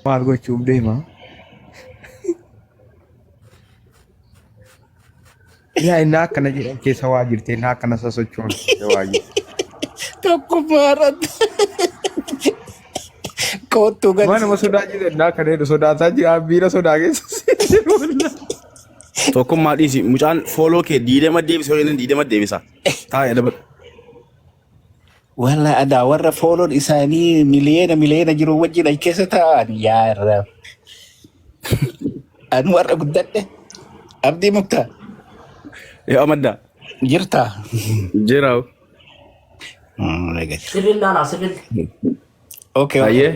Maal gochuuf deema? Yaa inni akkana jedhan keessa waa jirti, inni akkana sosocho'an keessa waa jirti. Tokkummaa irratti. Koottuu gadi. Manuma sodaa jira inni akkana jedhu sodaataa jira, miira sodaa keessa jiru. Tokkummaa dhiisi mucaan fooloo kee diidama deebisa yoo inni diidama deebisa. Taa'ee dabal. Walla adaa warra fooloon isaanii miliyeena miliyeena jiru wajjin achi keessa taa'an yaa irraa. Ani warra guddadhe. Abdii Muktaa Yoo amaddaa. jirtaa? Jira. Egaa jira. Sirriin laalaa sirriin. Okay, okay. Ayyee.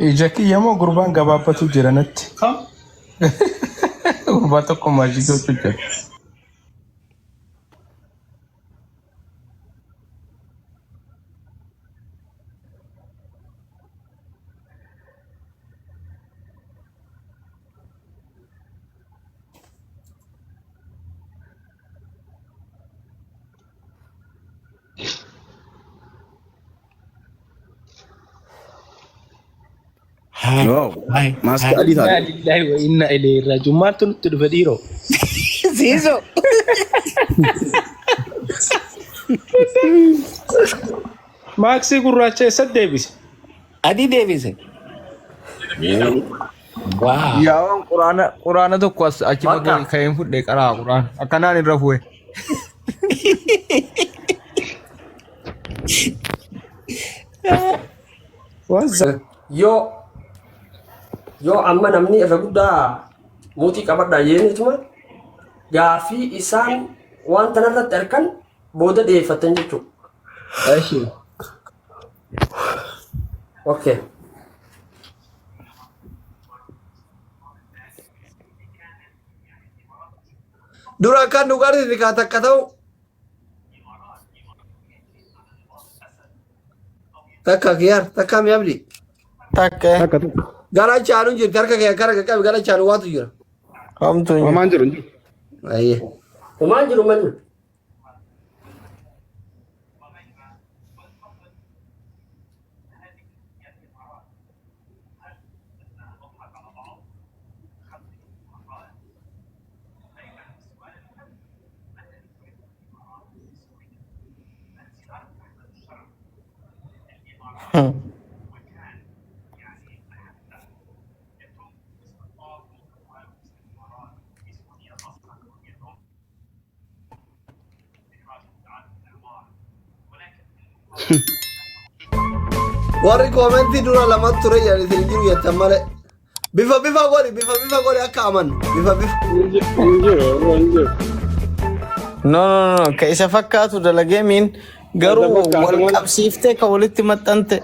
Ija kiyya moo gurbaan gabaabbatu jira natti. Gurbaa tokko maajii gochuu jira. Hai, Wow. hai, Maaskii hai. adii Inna taate. lillahi wa inna ilayhi raaji'uun. Maaltu nutti dhufe dhiiroo? Siiso. Maaksii gurraacha eessatti deebise? Adii deebise. Wow. Yaa'oon quraana quraana tokko as achi fagoo Bakka. ka'een fudhe qaraa quraana akkanaan irra fu'e. Wazza. Yoo yoo amma namni irra guddaa muuxii qabadhaa jeenituma gaafii isaan waan tanarratti arkan booda dhiyeeffatan jechuudha. Eshi. Okay. Dura akkaan nu garsiise kaa takka ta'u. Takka kiyaar takka mi abdi. Takka. Takka takka. Gara chaanu jirti harka kee akkana qaqqabi gara chaanu waatu jira. Homtuu hin jiru. Homaan jiru hin jiru. Ayyee. Homaan jiru malee. Warri koomentii dura lamatu ture jedhan isin hin jiru jettan malee. Bifa bifa godhi bifa bifa godhi akka amannu bifa bifa. Hin jiru, hin jiru. No, no, no, ka isa fakkaatu dalagee miin Isa garuu fakkaatu wal malee. qabsiiftee ka walitti maxxante.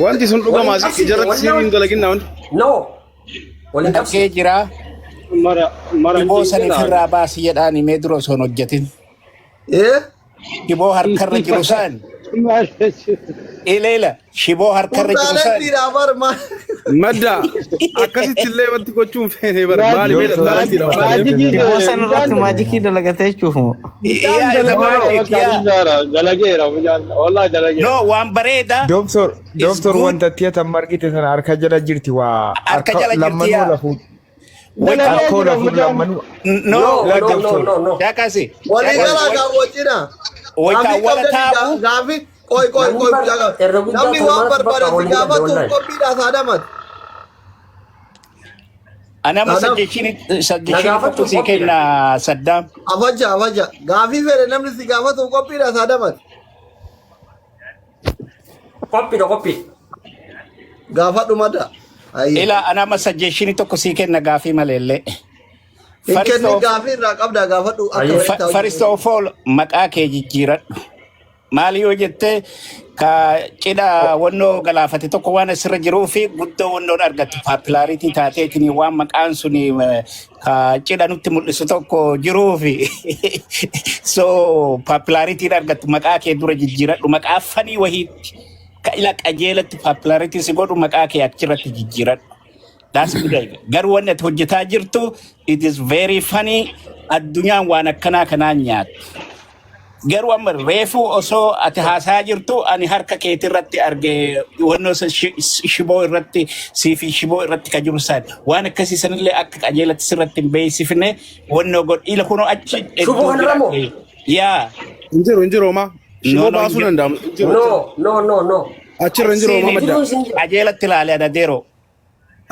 Wanti sun Waliin dhugamaa si qabsiifte ijarratti walii siiriin hin dalagin naa wanti. No. Waliin Dhaqee qabsiifte. jira. Mara mara hin Shiboo san cinqinaa. ifirraa baasi jedhaan himee dura osoo hin hojjetin. Eh? Shiboo harkarra jiru san. Maal jechuudha? Ileela shiboo harkarra jiru Kutaalee san. dhiiraa bar maal? Madda akkasitti illee wanti gochuun feene bara maali mee Doctor taalentiidha waan ta'eef. Maajikii Shiboo san mucaan irratti maajikii dalagatee jechuuf moo? mucaan Yaa isa dalageera maajik bakka yaa. addunyaara dalageera mucaan wallahi dalageera. No waan bareeda. Doctor Is doctor good. wanta tiyatan margite sana harka jala jirti waa Harka harka jala jirti lammanuu yaa. lafuu Wayita. Dalagee harka jira lafuu mucaan. lammanuu No. No, la no, no, doctor no, no. Dhaqasi. Walii Dhaqasi. galaa gaawwachina. Wayita Gaafii awwala qabdanii taa'u. gaafii qoy qoy Namni qoy bar mucaa qaba. irra guddaa Namni waan tolmaatti bakka barbaade si waliin gadde gaafatuuf wallahi. qophiidhaa saadamati. Anama Saadam suggestion Na suggestion tokko gaafachuuf sii qophiidha. kenna Saddaam. afaja afaja gaafii fedhe namni si gaafatuuf qophiidhaa saadamati. Qophiidha qophii. Gaafadhu madda. Ayyee. Ila anama suggestion tokko sii kenna gaafii maleellee. Hin First kennin of gaafii irraa qabdaa gaafadhu akka Ayyee. fedhe first ta'u. of all maqaa kee jijjiiradhu. Maali yoo jette Ka cidha wannoo galaafate tokko waan asirra jiruu fi guddoo wannoon argattu popularity taateetiin waan maqaan sun ka cidha nutti mul'isu tokko jiruu fi so popularityn argattu maqaa kee dura jijjiiradhu, maqaa funny wahiitti ka ila qajeelatti popularity si godhu maqaa kee achirratti jijjiiradhu. That's good idea. Garuu wanni ati hojjetaa jirtu, it is very funny. Addunyaan waan akkanaa kanaan nyaatti. Garuu amma reefuu osoo ati haasaa jirtu ani harka keetirratti arge wannoo isa shiboo irratti sii fi shiboo irratti ka jiru san waan akkasii sanillee akka qajeelatti sirratti hin beeksifne wannoo godh ila kunoo achi Shiboo iddoo kanarra moo? jira. Yaa. Hin jiru, hin jiru homaa. No, Shiboo no, hin baasuu jiru. danda'amu. Hin jiru. No, no, no, no. Achirra hin jiru homaa Achiin madda. Jiruun sin jira. Qajeelatti ilaale adadeeroo.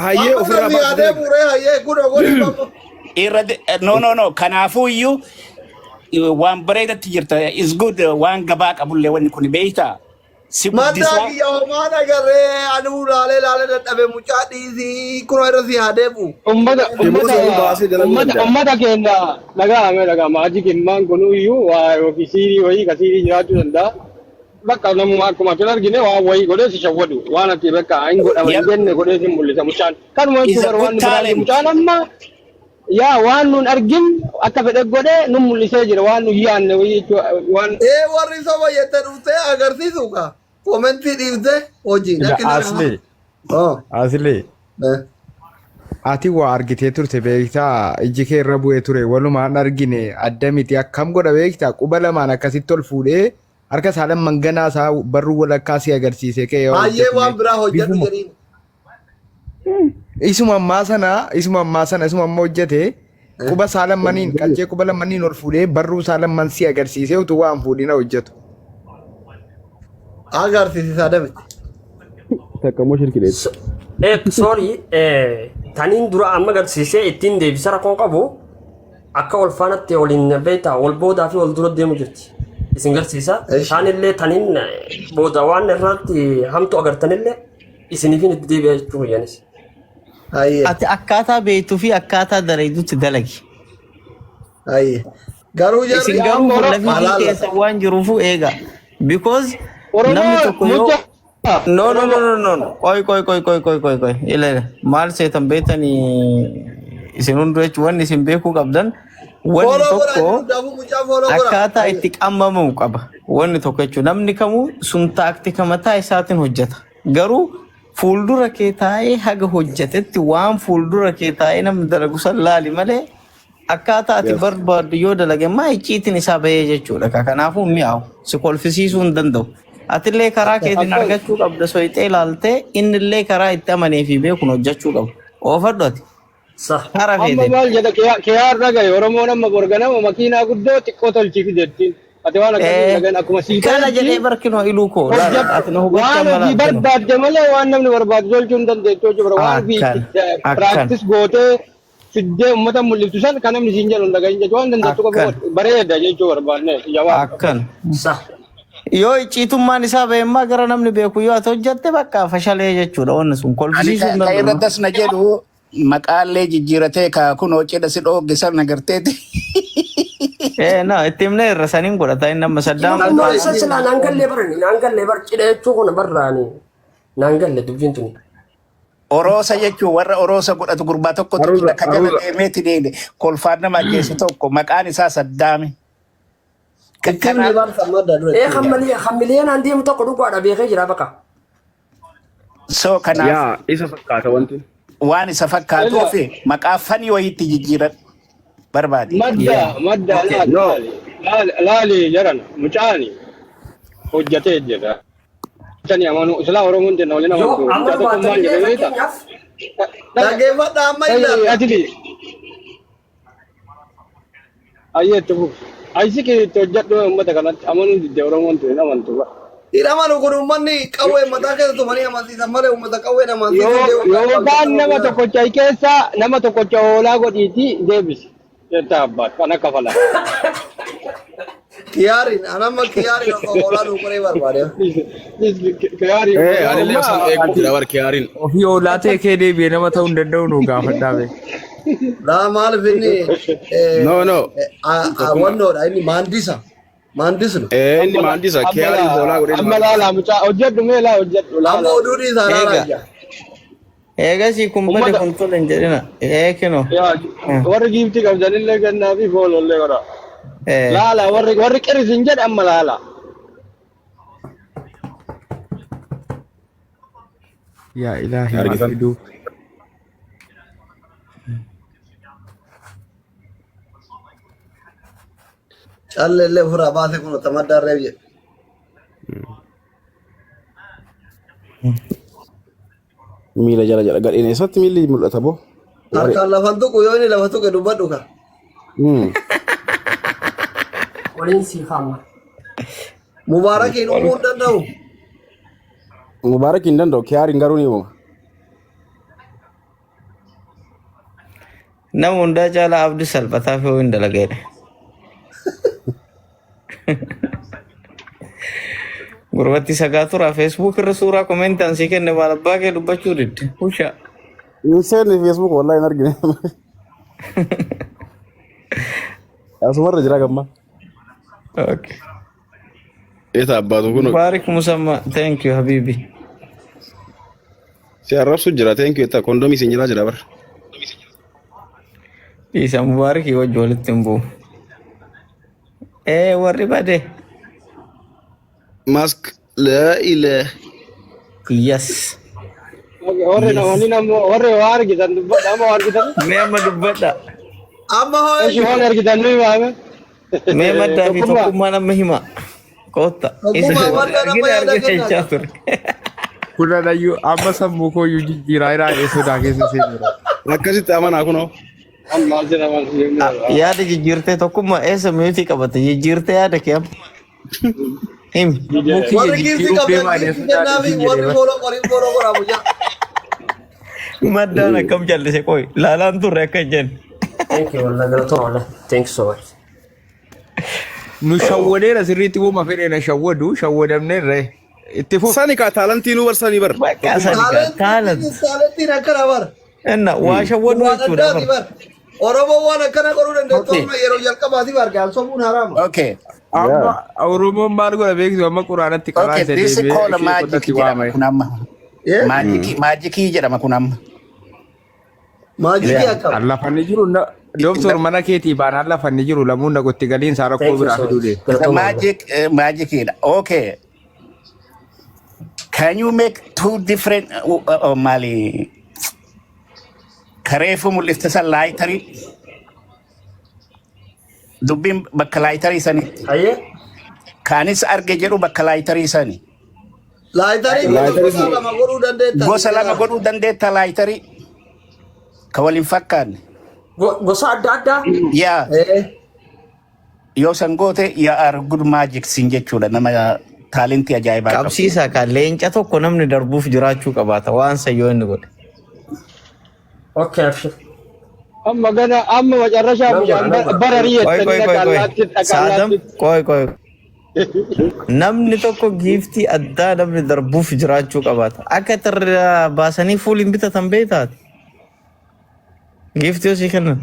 Hayyee Amma ofirraa namni baasuu yaadee dalagi. bu'ee hayyee kun godhi amma. Irra no, no, no, kanaafuu iyyuu waan bareedatti jirta, is good. Waan gabaa qabullee wanni kun beektaa si Maddaa guddisaa. Kiyya homaan agarree anuu laalee laalee dadhabe, mucaa dhiisii kunoo irra si haa deebi'u. Ummata Shiboo ummata sanuu baasee dalaguu ummata danda'a. Ummata keenya dhaga'ame dhaga'ama aji kimmaan kun iyyuu waa yookiin siirii wayii ka siirii jiraachuu danda'a. Bakka namuma akkuma ati hin argine waan wayii godhee si shawwadu, waan ati bakka hin godhama hin jenne godhee si mul'isa mucaan. Kanuma Is jechuun a bara good waan biraa talent. Mucaan amma yaa waan nun argin akka fedhe godhee nun mul'isee jira, waan nun yaanne wayii jechuudha waan. Ee, warri soba jette dhuftee agarsiisu ka. Comment dhiiftee hojiin Ila akka inni Asli, Oh. Asli. Eh. Ati waa argitee turte beektaa? Iji kee irra bu'ee ture, walumaan argine. Adda miti, akkam godha beektaa? Quba lamaan akkasitti ol fuudhee harka isaa lamman ganaa isaa barruu walakkaa si agarsiise kee yoo Hayyee, hojjetu waan biraa hojjedhu bifuma jedhiin. Isuma ammaa sana, isuma ammaa sana, isuma amma hojjete, quba isaa lammaniin qaccee quba lammaniin ol fuudhee barruu isaa lamman si agarsiisee utuu waan fuudhina hojjetu. Agarsiisisaa damitti. Takka immoo shirki dheessu. Sorry, taniin dura amma agarsiisee ittiin deebisa rakkoon qabu akka wal faanatti waliin beektaa wal boodaa fi wal dura deemu jirti. Isin garsiisa. Eesh. Isaanillee taniin booda waan irratti hamtu agartanillee isiniifin itti deebi'a jechuu fayyanis. Hayyee. Ati akkaataa beektuu fi akkaataa dareedutti dalagi. Hayyee. Garuu jarri Isin garuu Yaa fuula fi Alaala. keessa waan jiruufu eega. Because namni Oromoo tokko yoo mucha No, no, no, no, no, no. Qoy, qoy, qoy, qoy, qoy, qoy, qoy. Ilaali. Maal seetan beektanii isin hunduu jechuun wanni isin beekuu qabdan wanni Follow godhaa tokko jiru hundaafuu mucaa follow godhaa. akkaataa itti qammamuu qaba. Wanni tokko jechuun namni kamuu sun taaktika mataa isaatiin hojjeta. Garuu fuuldura kee taa'ee haga hojjetetti waan fuuldura kee taa'ee namni dalagu san laali malee akkaataa ati barbaaddu yoo dalage maa icciitiin isaa bahee jechuudha. Kanaafuu mi'aawu si kolfisiisuu hin danda'u. Atillee karaa keetiin argachuu qabda, soyixee ilaaltee innillee karaa itti amanee fi beekuun hojjechuu qaba. Oofadhu ati. Sah. Karaa Amma feeteen. Maal jedha kiyaar dhagaye Oromoon amma borganama makiinaa guddoo xiqqoo tolchiif jettiin. Ati waan akkasii hin dhagahin akkuma sii Kana ta'etti jedhee barkinoo iluu koo laala hojjedhu. ati na hubachaa Waan mala ofii arginu. barbaadde malee waan namni barbaadu tolchuu hin dandeettu jechuudha. Waan ofii Akkan akkan practice gootee fiddee uummata mul'iftu san kan namni siin jedhu hin dhagahin jechuudha. Waan dandeettu qofa akkan godhi. Bareeda jechuu barbaanne jawaa. Akkan. Sah. Yoo icciitummaan isaa bahemmaa gara namni beeku yoo ati hojjatte bakka fashalee jechuudha, wanni sun Ani kolfisiisuu ka hin ka irra danda'u. das na jedhu maqaallee jijjiiratee ka kunoo cidha si dhoogge san agarteeti. Eh, no, itti himnee irra saniin godhata inni amma Saddaam Naannoo kun isa silaa naan gallee barani naan gallee bar cidha jechuun kun barraani naan galle dubbiin tuni. Oroosa jechuun warra oroosa godhatu gurbaa tokkotu Aruuza, jira ka jala aruuza. deemeeti deeme kolfaan nama ajjeesu tokko maqaan isaa Saddaami. Itti himne Kanaaf barsa madda dura Ee itti himne. kan miliyoonaan deemu tokko dhugaadha beekee jira bakka. So kanaaf Yaa isa fakkaata wanti. Waan isa fakkaatuu fi maqaa funny wayiitti jijjiiradhu barbaade. Madda madda laali No. laali laali laali jarana mucaani hojjatee jira. Sani amanu islaa Oromoon jenna waliin Yoo amantu amma mucaa tokko maal baatanillee jedhe beektaa? fakkeenyaaf Dhaggeeffadha amma ilaalla. Atili ayyeetti fufu. Ayisi itti hojjedhu uummata kanatti amanuu didde, Oromoon tun hin amantu bara. Hin amanu kun uummanni qawwee mataa keessa tumanii amansiisan malee uummata qawween amansiisuu deemu. Yookaan nama tokkocha keessa nama tokkocha hoolaa godhiiti deebisi. Jetta abbaat kan akka falaa. Kiyaariin anamma kiyaariin osoo hoolaa duuquree barbaade. Kiyaarii. Eh, anillee osoo eeguu jira bar kiyaariin. Ofii hoolaa ta'e kee deebi'ee nama ta'uu hin danda'u nu gaafadhaa beeku. Laa maaliif inni No, no. Wannoodha inni maandisa. Maandis no. Ee inni maandisa Amma kiyaarii hoolaa godhee amma laalaa mucaa hojjedhu mee laa hojjedhu Amma laalaa. oduu dhiisaa laalaa Eega. ija. Eegasii kun bade Ummata kun tole hin jedhina. Ee kinoo. yaa warri giiftii qabdanillee kennaa fi foolollee godha. Ee. Laala warri qirisin jedhe amma laala. Yaa ilaahi maal Argitan. fiduu. Callee illee ofirraa baase kun tamaddaa reef jedhe. Miila jala jala gadheen eessatti miilli mul'ata boo? Waree. Harkaan lafan tuqu yoo inni lafa tuqe dubbadhu ka. Waliin sii kaa'ama. Mubaarakiin uumuu hin danda'u. Mubaarak hin danda'u kiyaariin garuu ni uuma. Nama hundaa caalaa abdii salphataa fi hin dalageedha. Gurbatti sagaa tura Facebook irra suuraa komentaan sii kenne maal abbaa kee dubbachuu didde. Husha. Hin seenne Facebook wallahi hin argine. Asumarra jira gamma. Okay. Eeta abbaatu kun Mubarak Musamma, thank you habibi. si arrabsu jira thank you jetta kondomii sin jira jira bar. Dhiisa Mubarakii wajji walitti hin bu'u. Ee warri bade. Mask laa ilaa. Yes. Warri namoonni namoo warri waa argitan dubbadha amma waa argitan. Mee amma dubbadha. Amma hoo Eshi eenyu? waan argitan nu himaame. Mee maddaa fi Tokkummaa. tokkummaan amma hima. Kootta. Isa Tokkummaa warri maddaan amma argine yaada argine kennaa. jechaa ture. Kun ayyuu amma sammuu kooyyuu jijjiiraa jira sodaa keessa seenuudha. Akkasitti amanaa kunoo. Amma maal jedhama Yaada jijjiirtee tokkummaa eessa miyuutii qabatte jijjiirtee yaada kee amma. Himi. Sammuu kiyya Warri giiftii jijjiiruuf qabdan deemaa giiftii deessu kennaafi jedhee warri bara. fooloo qoriin fooloo godhaa mucaa. Maddaan akkam jallise qoy laalaan turre akka hin jenne. Thank you wallah galatooma wallah. Thank you so much. Nu shawwadeera sirriitti uuma fedhe na shawwadu shawwadamneerra itti fufu. Sani kaa taalantii nuu barsanii bar. Bakka sani kaa taalant. Taalentiin akkana bar. Enna waa shawwaduu Waan jechuudha addaati bar. bar. Oromoon waan akkana godhuu dandeettu Okay. amma yeroo jalqabaati bar gaansomuun haraama. Okay. Amma Oromoon maal godha beektu amma quraanatti qaraa Okay, isa this is deebi'ee called a ishee magic qotatti jedhama waamame. kun amma. Eh? Maajikii maajikii jedhama kun amma. Maajikii Yeah. akkam? Lafanni jiru dooktor mana keetii baanaan lafanni jiru lamuun dhaqotti galiin isaa rakkoo Thank you biraa so fiduu much. deema. The Galatooma wallah. magic maajikiidha. Okay. Can you make two different maali kareefu mul'ifte san laayitarii dubbiin bakka laayitarii sanitti. Hayyee. Kaanis arge jedhu bakka laayitarii sani. Laayitarii gosa Laayitarii gosa lama godhuu dandeettan. Gosa lama godhuu dandeetta laayitarii ka waliin fakkaanne. Gosa adda addaa. Yaa Eh. yoo san goote yaa are good magic sin jechuudha nama taalentii ajaa'ibaa qabu. Qabsiisaa kaa leenca tokko namni darbuuf jiraachuu qabaata waan san yoo inni godhe. Okay abshir. Amma gana amma macarrashaa Nan godha mucaan nan godha. bararii Qoy jettanii qoy dhaqa qoy qoy. allaattitti dhaqa Saadam allaattitti. qoy qoy. Namni tokko giiftii addaa namni darbuuf jiraachuu qabaata. Akka irraa baasanii fuuliin bitatan beektaati. Giiftii osii kennan.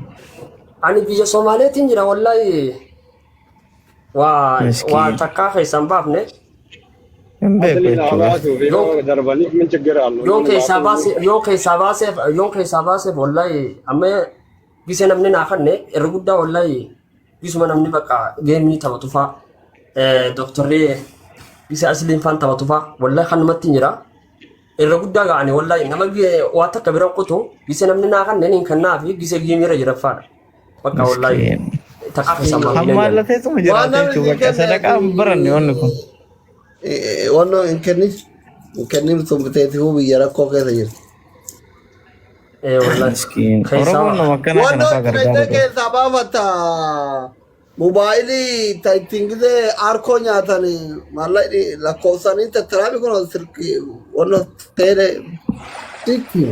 Ani biyya Somaaleetiin jira wallahi. Waa waa Miskiin. takkaa keessan baafne. Hin beeku Asliin haa jechuudha. baasuuf Yoo yeroo darbaniif min chiggir allu yoo namni keessaa baasuuf. baase yoo keessaa baaseef yoo keessaa baaseef wallahi amma gise namni naa kanne irra guddaa wallahi gisuma namni bakka geemii taphatu faa doktorri gise asliin faan taphatu faa wallahi kanumatti hin jira. Irra guddaa ga'ani wallahi nama waa takka bira kutu gise namni naa kanne niin kannaa fi gise geemii irra jira faadha. Bakka wallahi Miskiin. takkaa keessaa baafne hin Hammaan jenne. lafeetuma Waan jiraata namni jechuudha. sii Bakka kenne sadaqaa hin baranne wanni kun. Wannoo hin kennin. Hin kennin sun biteetifuu biyya rakkoo keessa jirti. Ee wallahi Miskiin. keessaa Oromoon nama akkanaa kana Wannoo fa'aa itti gargaaru dhaqxee qaba. keessaa baafatta. Mobaayilii ta ittiin gisee arkoo nyaatan maallaqni lakkoofsanii tattaraafi kun silkii wannoo teelee. Tikki.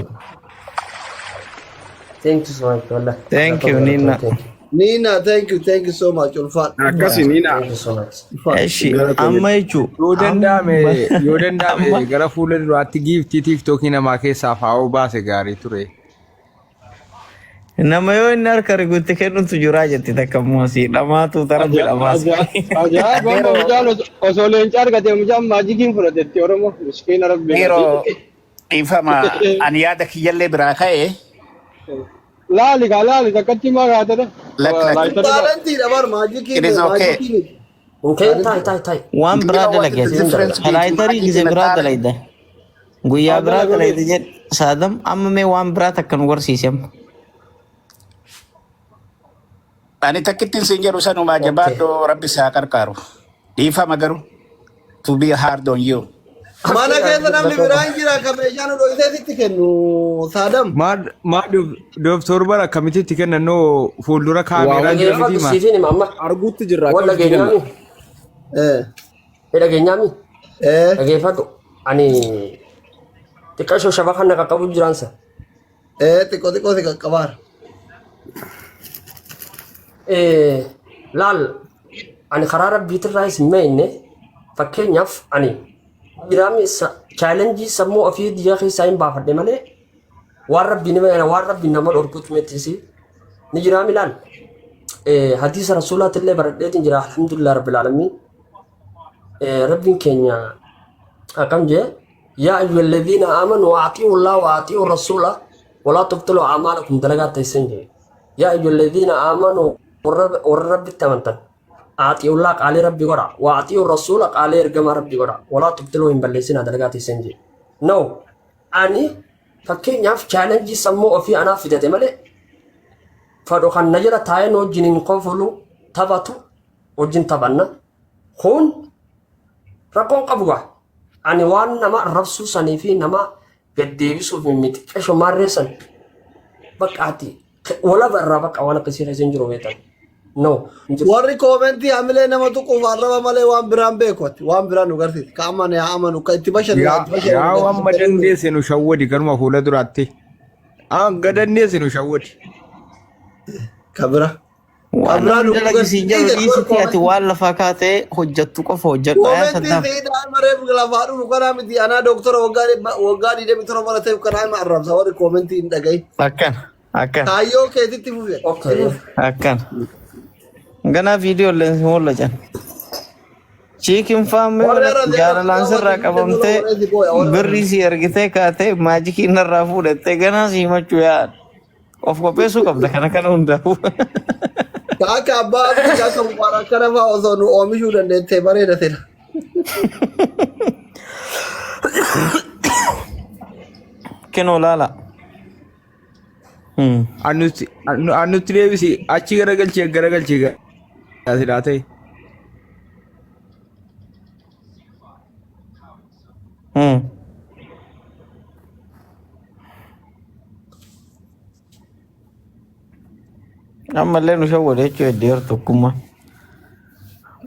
Thank you so much wallahi. Thank you Galatooma Nina. galatooma thank you. Nina, thank you, thank you so much. Ulfaadha. Akkasi niina. Thank you so much. Ulfaadha. Eshi Galatoomii. amma jechuun Yoo danda'ame amma yoo danda'ame amma gara fuula duraatti giiftii tiiktookii namaa keessaa faa'uu baase gaarii ture. Nama yoo inni harka riguutti kennutu jiraa jetti takka immoo asii dhamaatu tarabbi dhamaas. Ajaa'iba amma mucaan osoo leenca argate mucaan maajikiin fudhatetti Oromoo miskiina rabbi. Dhiiroo dhiifama ani yaada kiyyallee biraa ka'e Laali kaa laali takkatti maa kaatadha. Lak lak. Taalentiidha bar maajikii It is okay. maajikii miti. Hin ka'in taa'i taa'i taa'i. Waan Do you biraa know what is dalage the ati. difference between Laayitarii magic gise and a biraa talent? dalayda. Guyyaa biraa dalayda jedhe saadam amma mee waan biraa takka nu garsiise amma. Ani takkittiin siin jedhu sanumaa Okay. jabaadhoo rabbi si haa qarqaaru. Dhiifama garuu to be hard on you. Mana keessa namni biraan jira kan meeshaa nu dhoksee sitti kennu saadam. Maa dooftoor bara akkamitti itti kennannoo fuuldura kaameeraa jira Dhageeffadhu miti maa. siifin hima amma. Arguutti jirra Wal akkamitti kenna? dhageenyaami. Eh Ni dhageenyaami. eh Dhageeffadhu. Ani xiqqaa shaba kan na qaqqabu jiraansa. eh xiqqoo xiqqoo si qaqqabaara. Laal ani karaa rabbiitirraa isin meeyne fakkeenyaaf ani jiraami chaalenjii sammuu ofii biyya keessaa hin baafadhe malee waan rabbi nama waan rabbi nama dhorkutu miti ni jiraami laal hadiisa rasuulaatillee baradheetiin jira alhamdulillah rabbil aalamiin rabbiin keenya akkam jee yaa ayyuhalladhiina aamanu atii'u llaha wa atii'u rasuula walaa tubtilu a'maalakum dalagaa teessan jee yaa ayyuhalladhiina aamanu warra rabbitti amantan atii'ullaa qaalii rabbi godha wa atii'u rasuula qaalii ergamaa rabbi godha walaa tubtiluu hin balleessinaa dalagaa teessan jee no ani fakkeenyaaf chaalenjii sammuu ofii anaaf fidate malee fadhu kan na jala taa'een wajjin hin kofolu taphatu wajjin taphanna kun rakkoon qabu gaa ani waan nama arrabsuu sanii fi nama gaddeebisuuf miti qesho maarree san bakka ati walaba irraa bakka waan akkasii keessa hin jiru beektan no hin jiru. Warri koomentii hamilee nama tuquuf arraba malee waan biraan beeku ati waan biraan nu garsiisi. Ka amane haa amanu ka itti bashannanu haa Yaa itti bashannanu yaa amma garsiisi. dandeesse nu shawwadi garuma fuula duraatti. Hanga dandeesse nu shawwadi. Ka bira. Ka Waan biraa namni nu dalage siin jedhu garsiisi. dhiisitii ati waan lafaa kaatee hojjettu qofa hojjedhu ayaa Koomentii saddaaf. siidhaa mareef lafaa dhufu kanaa miti anaa doktora waggaa 27 barateef kanaa hima arrabsa warri koomentii hin dhagahin. Akkana akkana Kaayyoo keetitti fufi. Itti Okay. fufi. akkana. Ganaa viidiyoo illee si mul'atan. Chiikin faammee Warri arra seera jaalalaan dhugaa sirraa warri sitti tola qabamtee warri si booya warri birrii si ergitee kaatee maajikii narraa fuudhattee ganaa si himachuu yaada. Of qopheessuu qabda kana kana hundaafuu. Ka akka abbaa abdii ka akka mubaarak kana fa'aa osoo nu oomishuu dandeettee bareeda sila. Kenoo laala. Annutti annutti deebisi achi garagalchii garagalchii silaa ta'e. Ammallee nu shawwade jechuudha iddoo tokkummaa.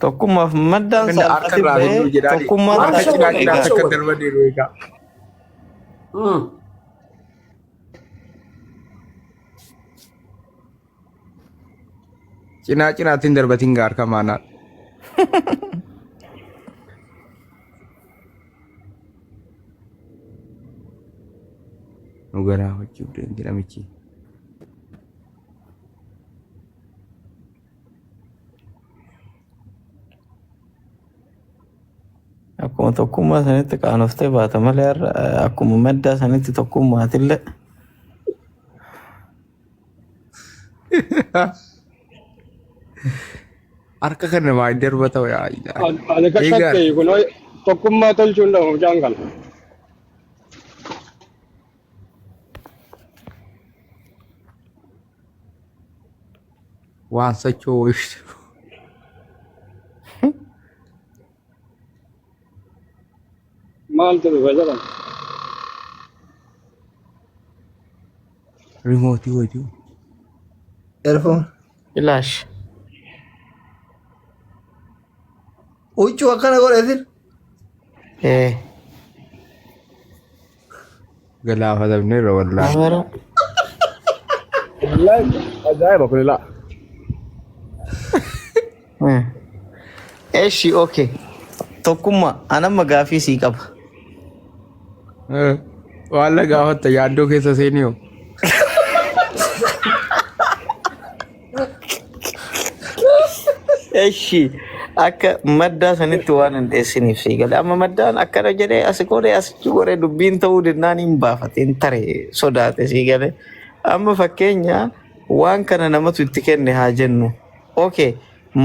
Tokkummaaf maddaan Inni harka saalfati irraa ba'ee fiduu jedhaani. tokkummaan Maal Harka cinaa shawwade cinaa maal takka shawwade? darba deemu egaa. Cinaa cinaatiin darbatiin gaa harka maanaa. Nu galaafachuuf deemti namichi. Akkuma tokkummaa sanitti qaanoftee baata malee har'a akkuma maddaa sanitti tokkummaatillee. Harka kan namaa hin darbata yaa ilaahi. Ani kan Eegaa shakke kun tokkummaa tolchuu hin dhabu mucaan kana. Waan socho'u ibsu. Maaltu dhufa jedhan. Rimootii wajjin. Earphone. Ilaash. Huccuu akkana godheetin. Ee. Galaafatamneerra wallaahi. Kameera. Wallaahi ajaa'iba kun ilaa. Eshi okay. Tokkummaa anamma gaafii sii qaba. Waan la gaafatta yaaddoo keessa seenii hoo. Eshi akka maddaa sanitti waan hin dheessiniif sii gale. Amma maddaan akkana jedhee asi godhee asichi godhee dubbiin ta'uu dinnaan hin baafate hin tare sodaate sii gale. Amma fakkeenya waan kana namatu itti kenne haa jennu. Okay,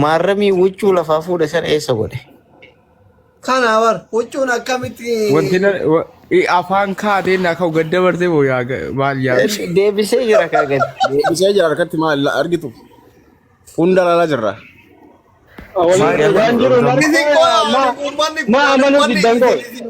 maarramii huccuu lafaa fuudhe san eessa godhe? Kana bar huccuun akkamitti Wanti na afaan kaatee na ka'u gad dabarsee moo yaa maal yaa. Deebisee jira kaa gadi. Deebisee jira harkatti maal argitu? Hunda ilaalaa jirra. Sii Waan galee. jiru Isin marqaa uummanni ma amanuu uummanni diddan koo. isin